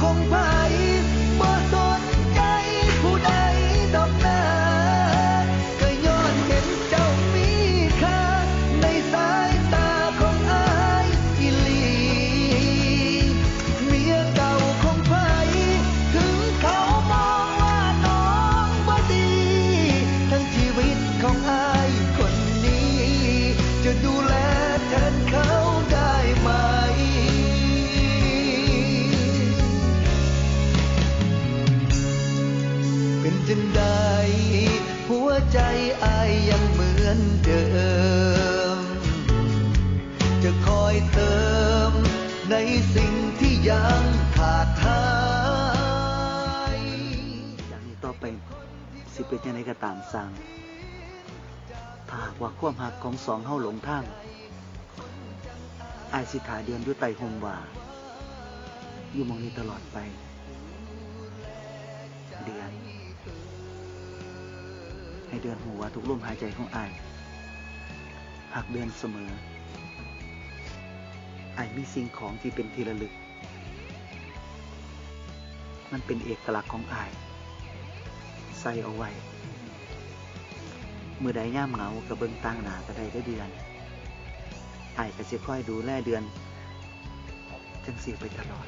ຂອງໃຜ ບໍ່ສົນໃຈຜູ້ໃດດອກນາ ກໍຍ້ອນເຫັນເຈົ້າມີຄ່າ ໃນສາຍຕາຂອງອ້າຍອີ່ຫຼີ. ເມຍເກົ່າຂອງໃຜ ເຖິງເຂົາມອງວ່ານ້ອງບໍ່ດີ ທັງຊີວິດຂອງອ້າຍຄົນນີ້ ຈະດູແລແທນເຂົາໄດ້ໄໝ? ເປັນຈັ່ງໃດ ຫົວໃຈອ້າຍຍັງເໝືອນເດີມ ຈະຄອຍເຕີມໃນສິ່ງທີ່ຍັງຂາດຫາຍ. ຈາກນີ້ຕໍ່ໄປ ຊິເປັນຈັ່ງໃດກໍຕາມຊ່າງ, ຖ້າຫາກວ່າຄວາມຮັກຂອງສອງເຮົາຫຼົງທາງ, ອ້າຍຊິຖ້າເດືອນຢູ່ໃຕ້ຮົ່ມວ່າ ຢູ່ໝ່ອງນີ້ຕະຫຼອດໄປ. ເດືອນ, ໃຫ້ເດືອນຮູ້ວ່າທຸກລົມຫາຍໃຈຂອງອ້າຍ ຮັກເດືອນສະເໝີ. ອ້າຍມີສິ່ງຂອງທີ່ເປັນທີ່ລະລຶກ ມັນເປັນເອກະລັກຂອງອ້າຍ ໃສ່ເອົາໄວ້. ມື້ໃດຍາມເຫງົາກໍເບິ່ງຕ່າງໜ້າກໍໄດ້ເດີເດືອນ. ອ້າຍກໍຊິຄອຍດູແລເດືອນຈັ່ງຊີ້ໄປຕະຫຼອດ.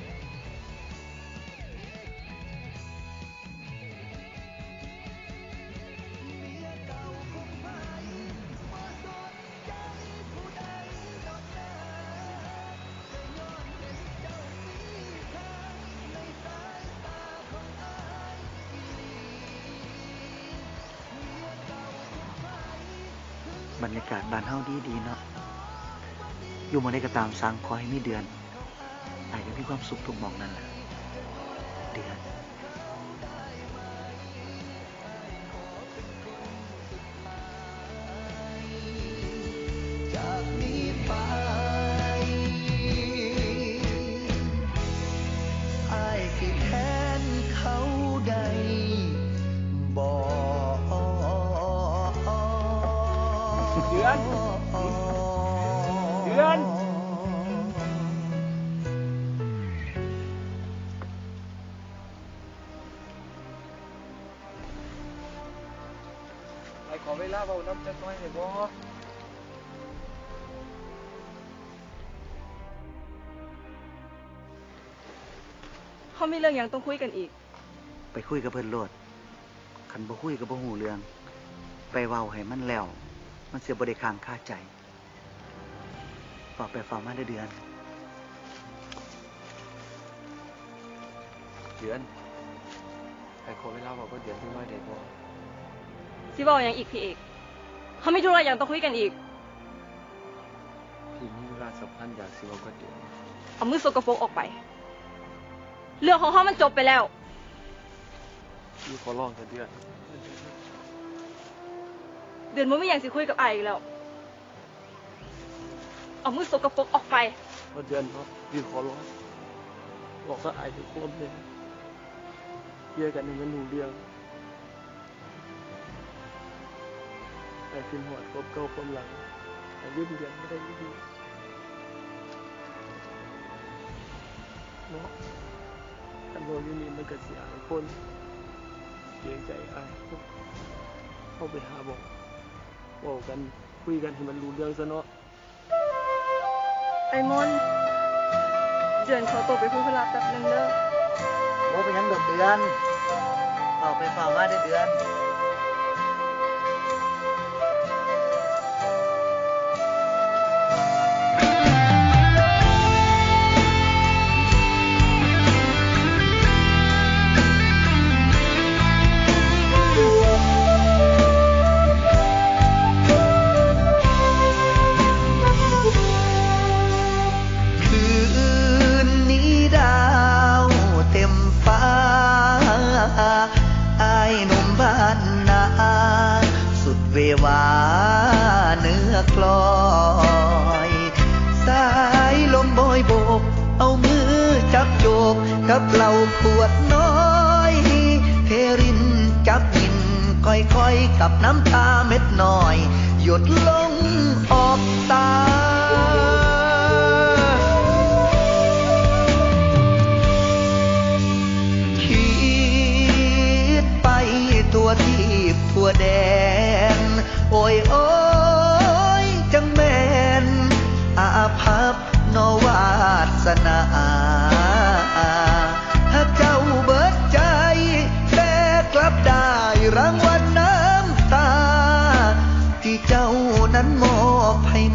ບັນຍາກາດບ້ານເຮົາດີໆເນາະ. ຢູ່ໝ່ອງໃດກໍຕາມຊ່າງ ຂໍໃຫ້ມີເດືອນ, ອ້າຍກໍມີຄວາມສຸກທຸກໝ່ອງນັ້ນລະ ເດືອນ. ຈາກນີ້ໄປ ອ້າຍຊິແທນເຂົາໄດ້ບໍ່? ເດືອນ ເດືອນ. ອ້າຍຂໍເວລາເວົ້ານຳຈັກໜ້ອຍໄດ້ບໍ່? ເຮົາມີເລື່ອງຫຍັງຕ້ອງຄຸຍກັນອີກ? ໄປຄຸຍກັບເພິ່ນໂລດ. ຄັນບໍ່ຄຸຍກໍບໍ່ຮູ້ເລື່ອງ. ໄປເວົ້າໃຫ້ມັນແລ້ວ, ມັນຊິບໍ່ໄດ້ຄ້າງຄາໃຈ. ຟ້າວໄປຟ້າວມາເດີເດືອນ. ເດືອນ, ອ້າຍຂໍເວລາເວົ້າກັບເດືອນຈັກໜ້ອຍໄດ້ບໍ່? ຊິເວົ້າຫຍັງອີກ ພີ່ເອກ? ເຮົາມີທຸລະຫຍັງຕ້ອງຄຸຍກັນອີກ? ພີ່ມີເລື່ອງສຳຄັນຢາກຊິເວົ້າກັບເດືອນ. ເອົາມືສົກກະປົກອອກໄປ. ເລື່ອງຂອງເຮົາມັນຈົບໄປແລ້ວ. ພີ່ຂໍຮ້ອງເທາະເດືອນ. ເດືອນບໍ່ມີຫຍັງຊິຄຸຍກັບອ້າຍອີກແລ້ວ. ເອົາມືສົກກະປົກອອກໄປ. ເທາະເດືອນເນາະ, ພີ່ຂໍຮ້ອງ, ບອກກັບອ້າຍທຸກຄວາມແນ່, ເຄຍກັນໃຫ້ມັນຮູ້ເລື່ອງ. ອ້າຍຄິດຮອດຄວາມເກົ່າຄວາມຫຼັງ, ອ້າຍລືມເດືອນບໍ່ໄດ້ອີ່ຫຼີເນາະ. ຄັນເວົ້າຢູ່ນີ້ມັນກໍຊິອາຍຄົນ, ເກງໃຈອ້າຍ. ເຮົາໄປຫາໝ່ອງເວົ້າກັນ ຄຸຍກັນໃຫ້ມັນຮູ້ເລື່ອງຊະເນາະ. ໄອ້ມົນ, ເດືອນຂໍຕົວໄປພຸດທຸລະແປັບໜຶ່ງເດີ. ບໍ່ເປັນຫຍັງດອກເດືອນ, ຟ້າວໄປຟ້າວມາເດີເດືອນ. ຄືນນີ້ດາວເຕັມຟ້າ, ອ້າຍໜຸ່ມບ້ານນາ ສຸດເວວາເນື້ອກລອຍ, ສາຍລົມບອຍໂບກ ເອົາມືຈັບໂຈກກັບເຫຼົ້າຂວດນ້ອຍ, ເທລິນຈັບກິນຄ່ອຍໆ ກັບນ້ຳຕາເມັດນ້ອຍ ຢົດລົງອອກຕາ.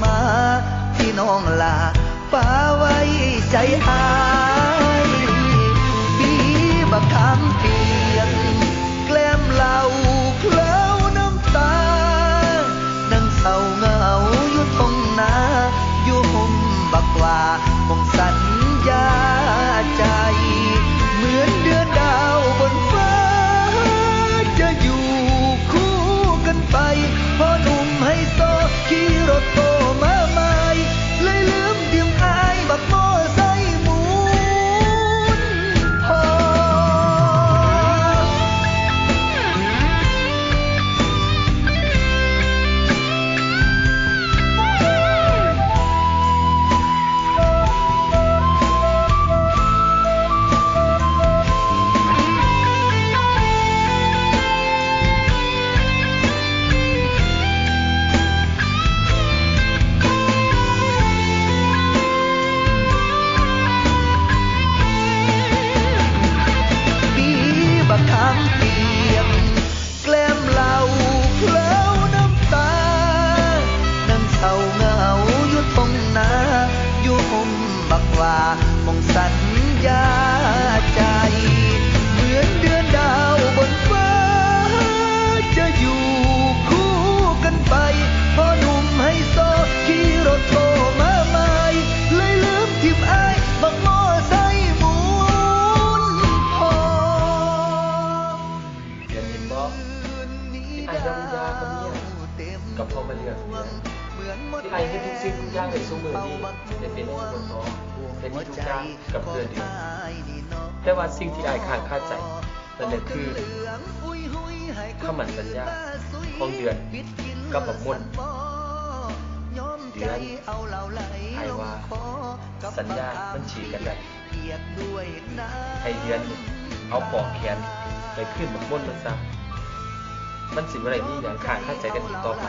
ມາ ທີ່ນ້ອງຫຼ້າປະໄວ້ໃຈອ້າຍ. ປີບັກຂາມປຽກ ແກລ້ມເຫຼົ້າເຄີລານ້ຳຕາ ນັ່ງເສົ້າເຫງົາຢູ່ທົ່ງນາ ຢູ່ຮົ່ມບັກຫວ້າ ໝ່ອງສັນຍາໃຈ ເໝືອນເດືອນດາວບົນຟ້າ ຈະຢູ່ຄູ່ກັນໄປ ພໍ່ໜຸ່ມໄຮໂຊຂີ່ລົດໂຕມາໃໝ່ ເລີຍລືມຖິ້ມອ້າຍບັກມໍໄຊໝູນທອງ. ປີບັກຂາມປຽກ ແກລ້ມເຫຼົ້າເຄີລານ້ຳຕາ ນັ່ງເສົ້າເຫງົາຢູ່ທົ່ງນາ ຢູ່ຮົ່ມບັກຫວ້າ ໝ່ອງສັນຍາໃຈ ເໝືອນເດືອນດາວບົນຟ້າ ຈະຢູ່ຄູ່ກັນໄປ ພໍ່ໜຸ່ມໄຮໂຊຂີ່ລົດໂຕມາໃໝ່ ເລີຍລືມຖິ້ມອ້າຍບັກມໍໄຊໝູນທອງ. ເດືອນເຫັນບໍ່ ທີ່ອ້າຍເວົ້າຢ່າກັບເມຍ ກໍເພາະມາເລື່ອງເດືອນ ທີ່ອ້າຍເຮັດທຸກສິ່ງທຸກຢ່າງໃນຊຸມື້ນີ້ ໄດ້ເປັນຫູເປັນຕາ ໄດ້ມີທຸກຢ່າງກັບເອື້ອເດືອນ. ແຕ່ວ່າສິ່ງທີ່ອ້າຍຄ້າງຄາໃຈ ນັ້ນກໍຄື ຄຳໝັ້ນສັນຍາຂອງເດືອນກັບບັກມົນ. ເດືອນ ອ້າຍວ່າສັນຍາມັນສີ້ກັນໄດ້. ໃຫ້ເດືອນເອົາປອກແຂນໄປຄືນບັກມົນມັນຊະ ມັນຊິບໍ່ໄດ້ມີຫຍັງຄ້າງຄາໃຈກັນອີກຕໍ່ໄປ.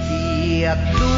ປຽກດ້